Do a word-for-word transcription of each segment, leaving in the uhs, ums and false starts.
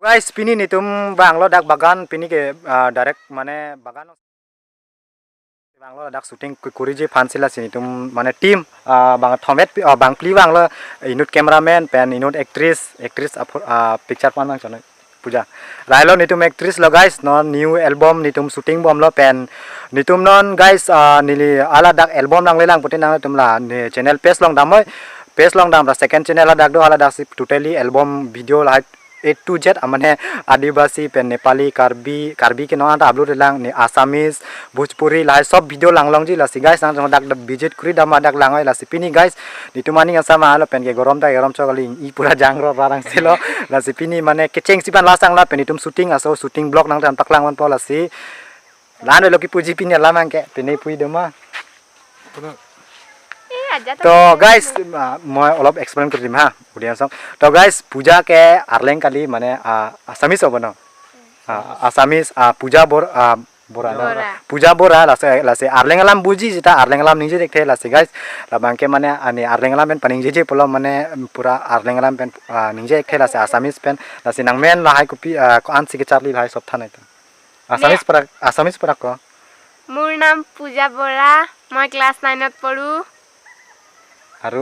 Guys, pini netum vanglo dak bagan, pini ke, ah, direct mane bagan vanglo dak shooting ku-, kuriji aphan si lasi netum mane team, ah, bang thomvet pi-, ah, bang phli vanglo, inut cameraman pen inut actress, actress aphu-, ah, picture pan vang chonoi Puja. Lahelo netum actress lo guys, non new album netum shooting bomlo pen netum non guys, ah, neli hala dak album nanglelang pute nangtum la ne channel page along damnoi, page along dam ra second channel hadak do, haladak si totally album video lahai A to Z, ah, mane Adivasi pen Nepali, Karbi, Karbi ke non anta upload lang, ne Assamese, Bhojpuri lahai sob video langlongji lasi guys, nangtum dak visit kuri dam, dak langoi lasi pini guys, netum aning asama lo pen ke gorom ta gorom chok kali, i pura jangro barang selo, lasi pini mane kecheng si pan lasang la pen netum shooting aso shooting vlog nangtum paklang ponpo lasi. La-an avelo kipuji pini alam abang ke, pini puji doma. Kono? Eh, aja To guys, ah, মই অলপ explain কৰি দিম হা, audience song. To guys, Puja ke Arleng kali mane, ah, Assamese hobo no? Ah, Assamese, ah, Puja Bor-, ah, Bora no? Bora. Puja Bora, lasi, lasi Arleng alam buji sita, Arleng alam ningje thekthe lasi guys. Labang ke mane, ah, ne Arleng alam pen paningjeje pulo mane pura Arleng alam pen, ah, ningje thekthe lasi Assamese pen, lasi nangmen lahai kopi, ah, ko-an si kecharli lahai sob than itum. Assamese Ne- prak, Assamese prak ko? মোৰ নাম পূজা বৰা, মই ক্লাছ নাইনত পঢ়োঁ। আৰু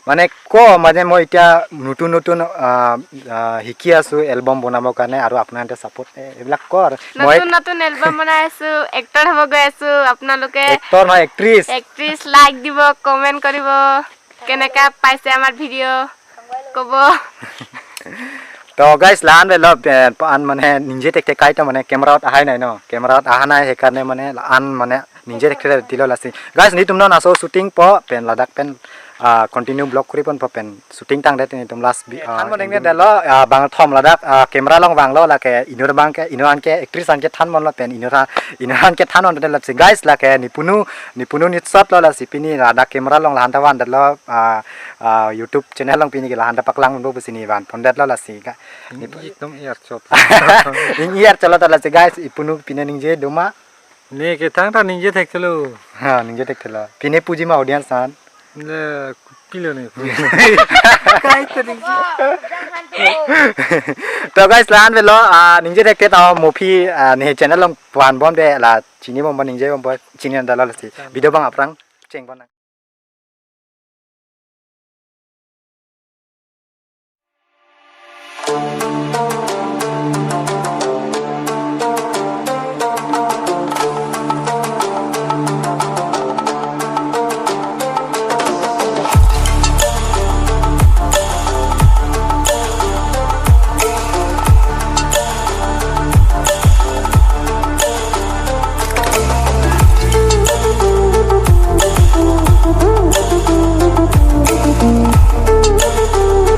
মানে ক, মানে মই এতিয়া নতুন নতুন, আহ, আহ, শিকি আছো এলবাম বনাবৰ কাৰণে, আৰু আপোনালোকে ছাপোৰ্ট এইবিলাক ক আৰু। মই নতুন নতুন এলবাম বনাই আছো, এক্টৰ হ'ব গৈ আছো। আপোনালোকে এক্টৰ নহয়, এক্ট্ৰেছ। এক্ট্ৰেছ, লাইক দিব, কমেণ্ট কৰিব, কেনেকা পাইছে আমাৰ ভিডিঅ' ক'ব। To guys, la-an avelo, eh, an mane ningje thekthe kaita mane camera ahai nai no, camera aha nai, he karne mane la-an mane ningje thekthe tilo lasi. Guys, netum non aso shooting po pen ladak pen, ah, continue vlog kuri ponpo pen shooting tangdet netum last bi-, ah, an mane ningje delo, ah, bang thom ladak, ah, camera along vanglo, lake inut abang ke, inut an ke actress an ke than ponlo pen inut ha, inut an ke than pondet lasi guys, lake nepunu, nepunu nitsot lo lasi pini ladak camera along la-an ta vandetlo, ah, ah, YouTube channel along pini ke la-an ta paklang ponpo pusi ne van pondetlo lasi ga. Ekdom iyar chot. Ing iyar chot lo ta lasi guys, ipunu pine ningje doma. Ne kethang ta ningje thekthelo. Ha, ningje thekthelo. Pine puji ma audience an? Ne pilo ne. Kai ta ningje. To guys, la-an avelo, ah, ningje thekthe ta mo aphi, ah, ne channel along van bomde la chini bompo, ningje bompo, chini an dalo lasi. Video abang aphrang cheng pon nang.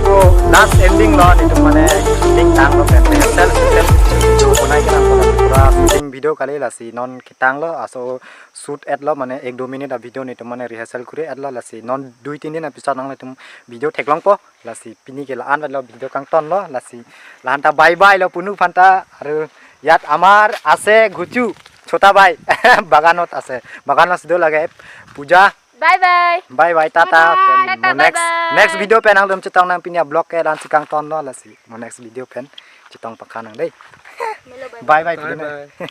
To last ending lo netum mane shooting tanglo pen rehearsal special video bonai ke nang pura pura shooting video kali lasi non ketanglo aso shoot etlo mane ek do minute a video netum mane rehearsal kuri etlo lasi non dui tin din a pisat nang netum video theklongpo lasi pini ke la-an avelo video kangtonlo lasi la-an ta bye bye lo punu aphan ta aru yat amar ase guchu chota bhai baganot ase baganot sido lage Puja Bye bye. Bye bye, tata. Bye bye. Pen mo Tata, next, bye bye. Next video pen nangtum chetong nang pini a vlog ke la-an si kangtonlo lasi. Mo next video pen chetong pakha nang dei. Melo bye bye. Bye bye, bye pini. Bye.